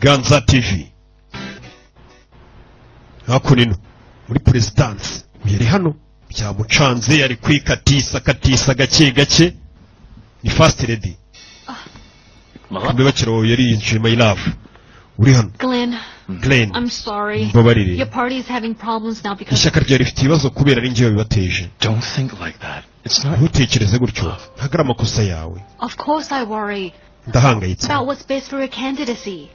Ganza TV hakuno muri presidence yari hano byamucanze, yari kwikatisa katisa gake gake, ni first lady kumbe bakiro yari yinjiye. My love, uri hano? Glenn, Glenn. I'm sorry. Mbabarire. Your party is having problems now because Ishyaka ryawe rifite ibibazo kubera ari njyewe bibateje. Don't think like that. It's not. Ntutekereze gutyo, ntabwo ari amakosa yawe. Of course I worry Ndahangayitse about what's best for your candidacy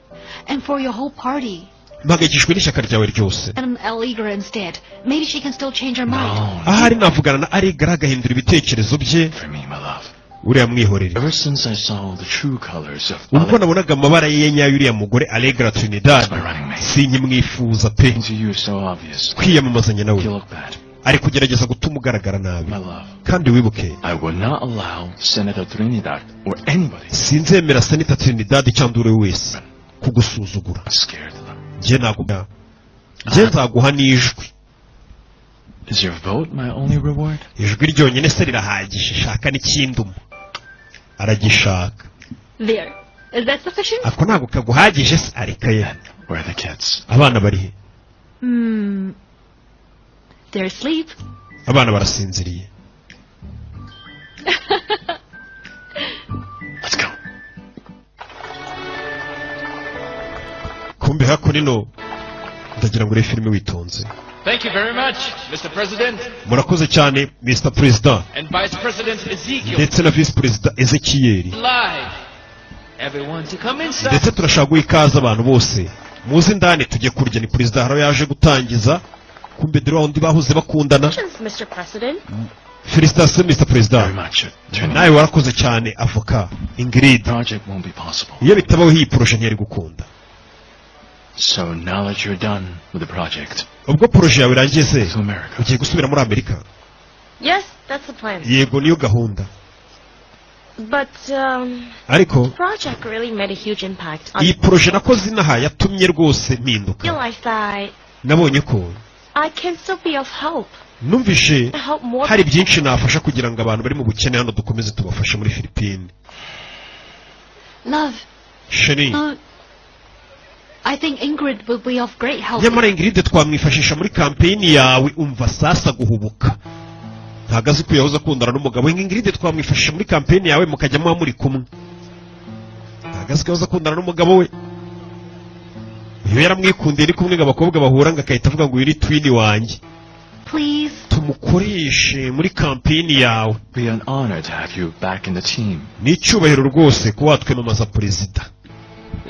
and for your whole party. Mpangayikishijwe n'ishyaka ryawe ryose. And Allegra instead. Maybe she can still change her mind. No. Ahari navugana na Allegra agahindura ibitekerezo bye. For me, my love. Uriya mwihorere. Ever since I saw the true colors of Ubwo nabonaga amabara ye nyayo, uriya mugore Allegra Trinidad, my running mate. sinkimwifuza pe. To you so obvious. Kwiyamamazanya nawe You look bad. ari kugerageza gutuma ugaragara nabi. My love. Kandi wibuke, I will not allow Senator Trinidad or anybody sinzemera Senator Trinidad cyangwa uwo ari we wese kugusuzugura. scared them. Njye ntabwo, njye nzaguha n'ijwi. Is your vote my only reward? Ijwi ryonyine se rirahagije? Shaka n'ikindi aragishaka. There. Is that sufficient? Ako ntabwo kaguhagije se? Areka ye. Where are the kids? Abana bari he? They're asleep. Abana barasinziriye. Let's go. Kumbe hakuno ndagira ngo urebe filime witonze. Thank you very much, Mr. President Murakoze cyane, Mr President and Vice President Ezekiel. ndetse na Visi Perezida Ezekiyeli. Live. Everyone to come inside. Ndetse turashaka guha ikaze abantu bose muze indani tujye kurya. Ni perezida haro yaje gutangiza, kumbe dore wa wundi bahoze bakundana. Mr. President. Félicitations, Mr Very President. much, Trinidad. Nawe warakoze cyane, avoka Ingrid. Project won't be possible. Iyo bitabaho iyi projet ntiyari gukunda. So now that you're done with the project, Ubwo projet yawe irangiye se, to America. ugiye gusubira muri Amerika? Yes, that's the plan. Yego, niyo gahunda. But Ariko the project really made a huge impact on iyi projet nakoze inaha yatumye rwose mpinduka. realize that Nabonye ko I can still be of help. numvishe Help more. hari byinshi nafasha kugira ngo abantu bari mu bukene hano dukomeze tubafashe muri Filipine. Love, Chérie, I think Ingrid will be of great help. nyamara Ingrid twamwifashisha muri kampeyini yawe. Umva sasa guhubuka, ntabwo azi ko yahoze akundana n'umugabo. Ingrid twamwifashisha muri kampeyini yawe, mukajya muba muri kumwe. Ntabwo azi ko yahoze akundana n'umugabo we. Iyo yaramwikundiye ari kumwe, ngo abakobwa bahura ngo agahita avuga ngo uyu ni twin wanjye. Please. Tumukoreshe muri kampeyini yawe. Be an honor to have you back in the team. Ni icyubahiro rwose kuba watwemamaza perezida.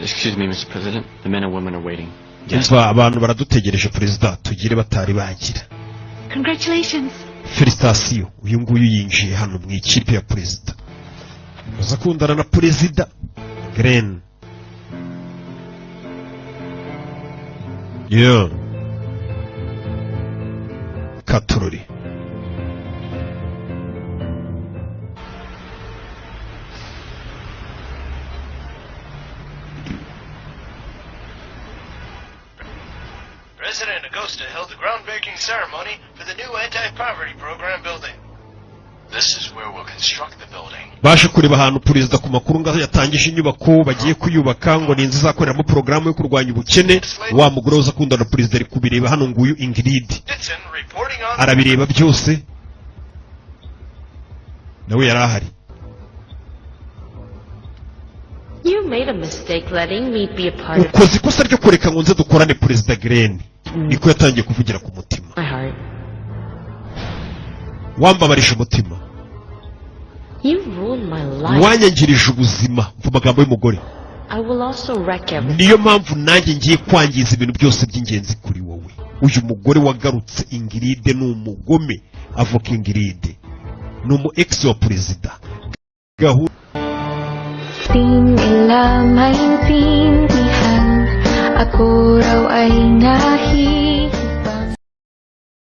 Excuse me, Mr. President. The men and women are waiting. Yes. Umva, abantu baradutegereje perezida, tugire batari bagira. Congratulations. Félicitations. Uyu nguyu yinjiye hano mu ikipe ya perezida, aza akundana na perezida Gren. Yeah. Katurori. President Agosta held the groundbreaking ceremony for the new anti-poverty program building. This is where we'll construct the building. Baje kureba ahantu perezida ku makuru ngaho yatangije inyubako bagiye kuyubaka, ngo ni inzu izakoreramo porogaramu yo kurwanya ubukene. Wa mugore uza akundana na perezida ari kubireba hano, nguyu Ingrid. Ditson reporting on Arabireba byose, nawe yari ahari. You made a mistake letting me be a part of Ukoze ikosa ryo kureka ngo nze dukorane perezida Gren, niko yatangiye kuvugira ku mutima. my heart. Wambabarije umutima. You ruined my life. Wanyangirije ubuzima, mva amagambo y'umugore. I will also wreck everything. Niyo mpamvu nanjye ngiye kwangiza ibintu byose by'ingenzi kuri wowe. Uyu mugore wagarutse Ingrid ni umugome, avoka Ingrid ni umu ex wa perezida gahunda. Di nila maintindihan. Ako raw ay nahihiya.